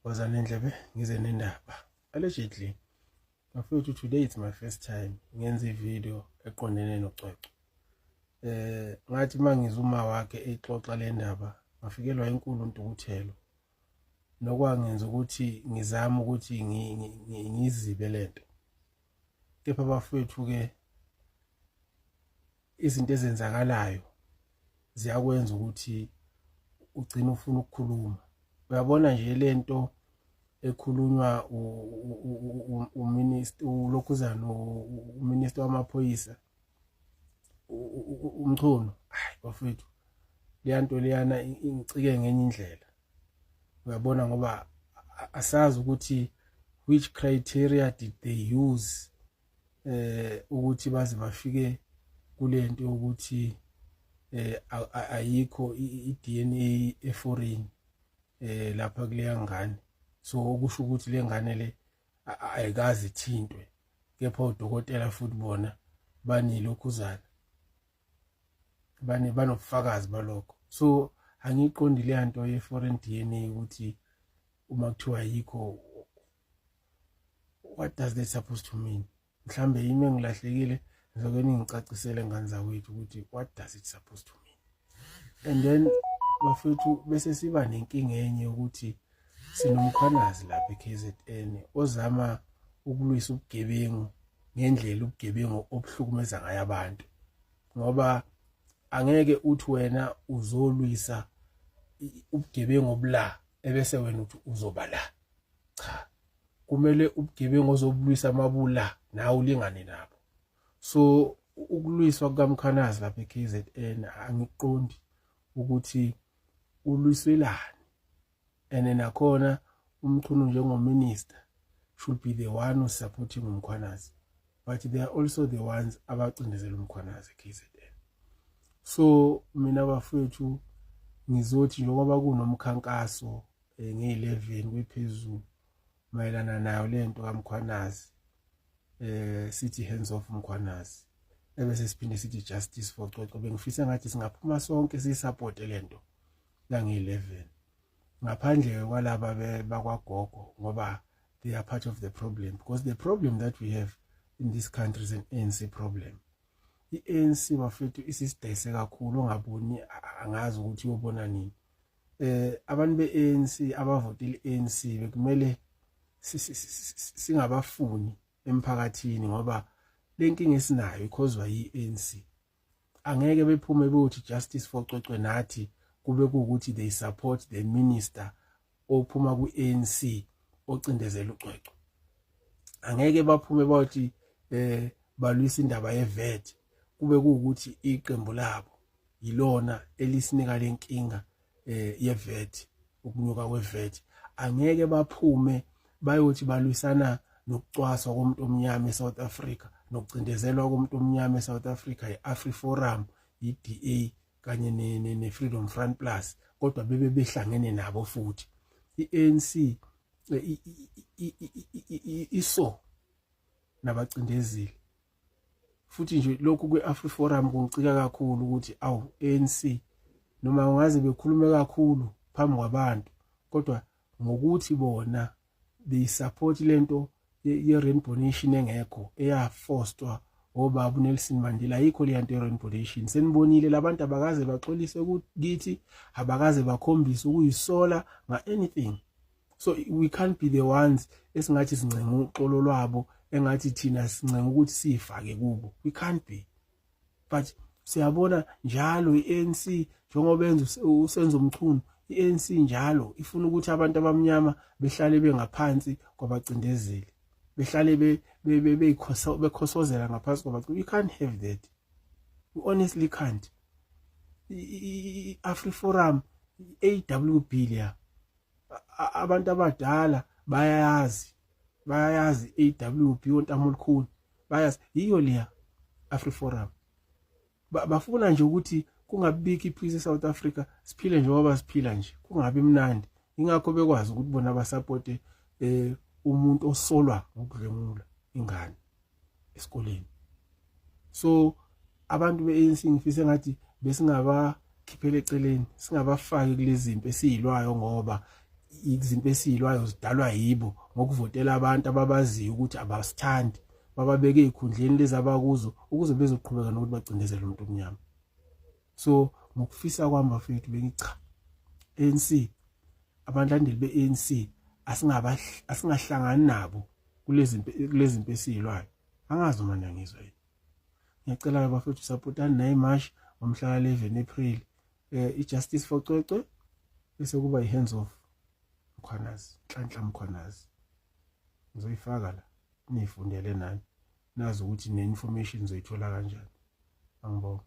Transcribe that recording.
Woza nendlebe ngize nendaba. Allegedly, bafethu, today it's my first time ngenza ivideo eqondene noCwecwe. Ngathi mangizwa uma wakhe exoxa le ndaba, ngafikelwa inkulu intukuthelo. Nokwangenza ukuthi ngizame ukuthi ngizibe lento. Kepha bafethu ke, izinto ezenzakalayo ziyakwenza ukuthi ugcine ufuna ukukhuluma. Uyabona nje lento ekhulunywa uminister ulokhuzana, uminister wamaphoyisa uMchunu, hayi bafethu, leya nto leyana ingicike ngenye indlela, uyabona, ngoba asazi ukuthi which criteria did they use ukuthi baze bafike kulento yokuthi ayikho i-DNA eforeign lapha kuleya ngane. So okusho ukuthi le ngane le ayikazi ithintwe, kepha odokotela futhi bona banilokhuzana bane banobufakazi balokho. So angiqondi le nto ye-foreign DNA ukuthi uma kuthiwa yikho, what does that supposed to mean? Mhlambe yimi engilahlekile, ngizoke ningicacisele, ngane zakwethu, ukuthi what does it supposed to mean? And then bafethu, bese siba nenkinga enye ukuthi sinoMkhwanazi lapha eKZN ozama ukulwisa ubugebengu ngendlela ubugebengu obuhlukumeza ngayo abantu, ngoba angeke uthi wena uzolwisa ubugebengu obula ebese wena uthi uzoba la. Cha, kumele ubugebengu ozobulwisa mabula nawe ulingane nabo. So ukulwiswa kukaMkhwanazi lapha eKZN angiqondi ukuthi ulwiselani, and nakhona uMchunu njengominister should be the one who's supporting uMkhwanazi, but they are also the ones abacindezela uMkhwanazi eKZN. So mina bafethu ngizothi njengoba kunomkhankaso nge-11 kwephezulu mayelana nayo lento kaMkhwanazi, sithi hands off Mkhwanazi, ebese siphinde sithi justice for Cwecwe. Bengifisa ngathi singaphuma sonke siyisupport lento lange-11, ngaphandle kwalaba bakwagogo, ngoba they are part of the problem, because the problem that we have in this country is an ANC problem. I-ANC bafethu isisidayise kakhulu, ongaboni angazi ukuthi uyobona nini. Abantu be-ANC abavotile i-ANC bekumele singabafuni emphakathini, ngoba lenkinga esinayo ikhozwa yi-ANC. Angeke bephume beyothi justice for Cwecwe nathi kube kuwukuthi they support the minister ophuma ku-ANC ocindezela uCwecwe. Angeke baphume bathi balwisa indaba ye-VAT kube kuwukuthi iqembu labo yilona elisinika lenkinga ye-VAT, ukunyuka kwe-VAT. Angeke baphume bayothi balwisana nokucwaswa komuntu omnyama eSouth Africa nokucindezelwa komuntu omnyama eSouth Africa i-AfriForum, i-DA kanye ne-Freedom Front Plus, kodwa bebe behlangene nabo futhi. I-ANC iso nabacindezeli futhi nje. Lokhu kwe-AfriForum kungicika kakhulu ukuthi awu, ANC noma ungaze bekhulume kakhulu phambi kwabantu, kodwa ngokuthi bona they support lento ye-Rainbow Nation engekho eyafostwa obaba uNelson Mandela. Ayikho le nto ye-Rainbow Nation. Senibonile labantu abakaze baxolise kithi, abakaze bakhombise ukuyisola nga-anything, so we can't be the ones esingathi sincenga uxolo lwabo, engathi thina sincenga ukuthi siyifake kubo. We can't be. But siyabona njalo i-ANC njengoba benza uSenzo Mchunu, i-ANC njalo ifuna ukuthi abantu abamnyama behlale bengaphansi kwabacindezeli, behlale bekhosozela ngaphansi kwabacindezeli. We can't have that, we honestly can't. I-AfriForum, AWB leya, abantu abadala bayayazi, bayayazi AWB, ontamo olukhulu bayazi, yiyo leya AfriForum. Bafuna nje ukuthi kungabikho ipeace eSouth Africa, siphile njengoba siphila nje, kungabi mnandi. Ingakho bekwazi ukuthi bona basupporte umuntu osolwa ngokudlwengula ingane esikoleni. So abantu be-ANC ngifise ngathi besingabakhiphela eceleni, singabafaki kulezi zimpi esiyilwayo, ngoba Izinto esiyilwayo zidalwa yibo ngokuvotela abantu ababaziyo ukuthi abasithandi, bababeke ezikhundleni lezi abakuzo ukuze bezoqhubeka nokuthi bacindezele umuntu omnyama. So ngokufisa kwami bafethu, bengicha ANC, abalandeli be-ANC asingahlangani nabo kulezi mpi esiyilwayo. Angazi noma niyangizwa yini. Ngiyacela-ke bafethu, supportani naye imashi ngomhla ka-11 April, i-Justice for Cwecwe, bese kuba i-hands off Mkhwanazi, Nhlanhla Mkhwanazi. Ngizoyifaka la niyifundele nani, nazi ukuthi ne-information nizoyithola kanjani. Angibonga.